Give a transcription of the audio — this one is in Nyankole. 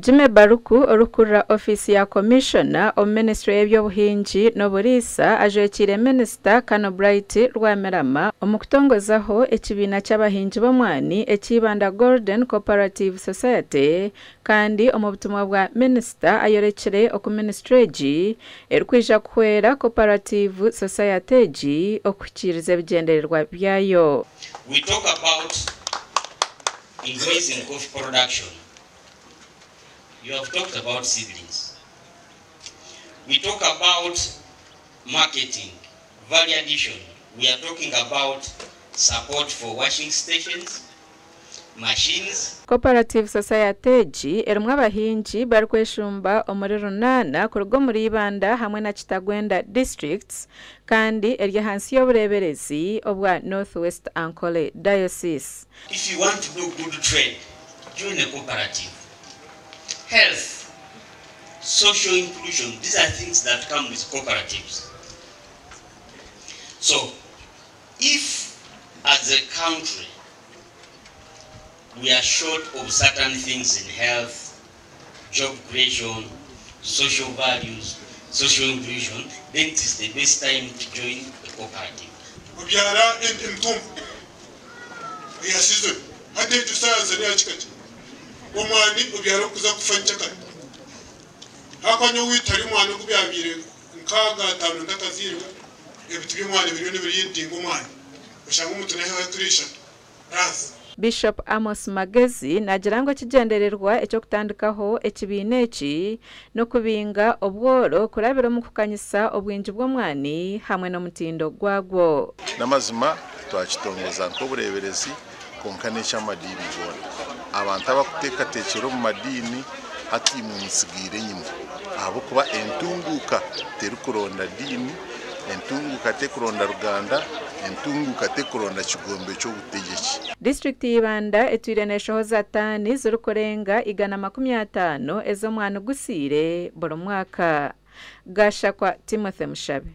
Jimmy Baruku orikukurira ofiisi ya Komishona omu minisiture y'eby'obuhingi n'oburiisa ajwekiire Minisita Kano Bright Rwamirama omu kutongozaho ekibiina ky'abahingi b'omwani ekya Ibanda Golden Cooperative Society kandi omu butumwa bwa minisita ayorekire oku minisiture egi erikwija kuhwera Cooperative Society egi okuhikiiriza ebigyendererwa byayo. We talk about increasing coffee production. You have talked about seedlings. We talk about marketing, value addition. We are talking about support for washing stations, machines. Cooperative Society egi erimu abahingi barikweshumba omuri Runaana kuruga omuri Ibanda hamwe na Kitagwenda districts kandi eri ahansi y'obureeberezi obwa North West Ankole Diocese. If you want to do good trade, join a cooperative. Health, social inclusion, these are things that come with cooperatives. So, if as a country we are short of certain things in health, job creation, social values, social inclusion, then it is the best time to join a cooperative. Obyara emitumba eya season hati egyo saaza neyakikaki omwani obyara okuza kufa nkyakare hakuba nyowe owaitu hariyo omwani ogu byabaire nkaaga ataano ntakazairwe ebiti by'omwani biriyo nibirindinga omwani oshanga omuntu naihaho ekiro ishatu raasi. Bishop Amos Magezi naagira ngu ekigyendererwa eky'okutandikaho ekibiina eki n'okubinga obworo kurabira omu kukanyisa obwingi bw'omwani hamwe n'omutindo gwagwo. N'amazima twakitongoza nk'obureeberezi kwonka n'eky'amadiini goona. Abantu abarikuteekateekyera omu madiini hati imwe mutsigaire enyima ahabw'okuba entunguuka terikuronda diini, entunguuka terikuronda ruganda, entunguuka terikuronda kigombe ky'obutegyeki. Disiturikiti ya Ibanda etwire neeshohoza taani zirikurenga 150 ez'omwani gusiire buri mwaka. Gashakwa Timothy Mushabe.